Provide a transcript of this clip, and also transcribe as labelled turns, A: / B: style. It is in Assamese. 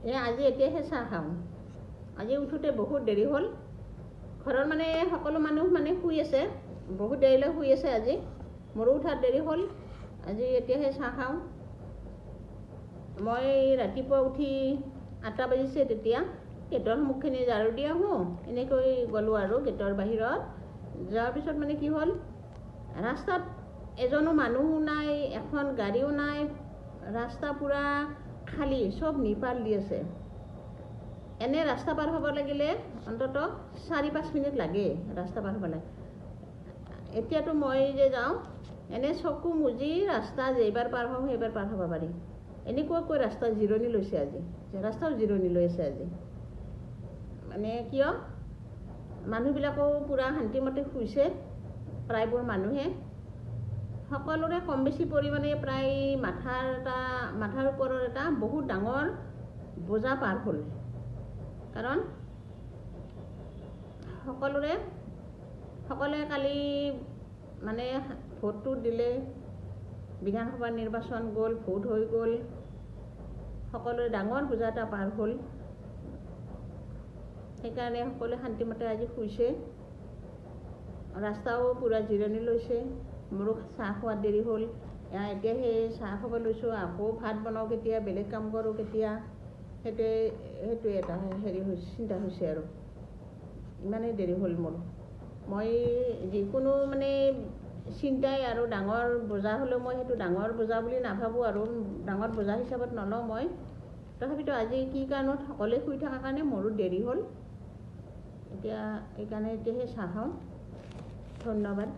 A: এই আজি এতিয়াহে চাহ খাওঁ। আজি উঠোঁতে বহুত দেৰি হ'ল। ঘৰৰ মানে সকলো মানুহ মানে শুই আছে, বহুত দেৰিলৈ শুই আছে আজি। মোৰো উঠাত দেৰি হ'ল। আজি এতিয়াহে চাহ খাওঁ। মই ৰাতিপুৱা উঠি 8টা বাজিছে তেতিয়া, গেটৰ সন্মুখখিনি ঝাৰু দি আহোঁ এনেকৈ গ'লোঁ আৰু গেটৰ বাহিৰত যোৱাৰ পিছত মানে কি হ'ল, ৰাস্তাত এজনো মানুহো নাই, এখন গাড়ীও নাই, ৰাস্তা পূৰা খালী, চব নিপাল দি আছে। এনে ৰাস্তা পাৰ হ'ব লাগিলে অন্ততঃ 4-5 মিনিট লাগে ৰাস্তা পাৰ হ'বলৈ। এতিয়াতো মই যে যাওঁ, এনে চকু মুজি ৰাস্তা যেইবাৰ পাৰ হওঁ সেইবাৰ পাৰ হ'ব পাৰি। এনেকুৱাকৈ ৰাস্তা জিৰণি লৈছে আজি, ৰাস্তাও জিৰণি লৈ আছে আজি। মানে কিয়, মানুহবিলাকো পূৰা শান্তিমতে শুইছে। প্ৰায়বোৰ মানুহে সকলোৰে কম বেছি পৰিমাণে প্ৰায় মাথাৰ ওপৰৰ এটা বহুত ডাঙৰ বোজা পাৰ হ'ল। কাৰণ সকলোৱে কালি মানে ভোটটো দিলে, বিধানসভা নিৰ্বাচন গ'ল, ভোট হৈ গ'ল, সকলোৰে ডাঙৰ বোজা এটা পাৰ হ'ল। সেইকাৰণে সকলোৱে শান্তিমতে আজি শুইছে, ৰাস্তাও পূৰা জিৰণি লৈছে। মোৰো চাহ খোৱাত দেৰি হ'ল। এতিয়া সেই চাহ খাব লৈছোঁ, আকৌ ভাত বনাওঁ কেতিয়া, বেলেগ কাম কৰোঁ কেতিয়া, সেইটোৱে এটা হেৰি হৈছে, চিন্তা হৈছে আৰু ইমানেই দেৰি হ'ল মোৰ। মই যিকোনো মানে চিন্তাই আৰু ডাঙৰ বোজা হ'লেও মই সেইটো ডাঙৰ বোজা বুলি নাভাবোঁ আৰু ডাঙৰ বোজা হিচাপত নলওঁ মই। তথাপিতো আজি কি কাৰণত সকলোৱে শুই থকাৰ কাৰণে মোৰো দেৰি হ'ল। এতিয়া সেইকাৰণে এতিয়াহে চাহ খাওঁ। ধন্যবাদ।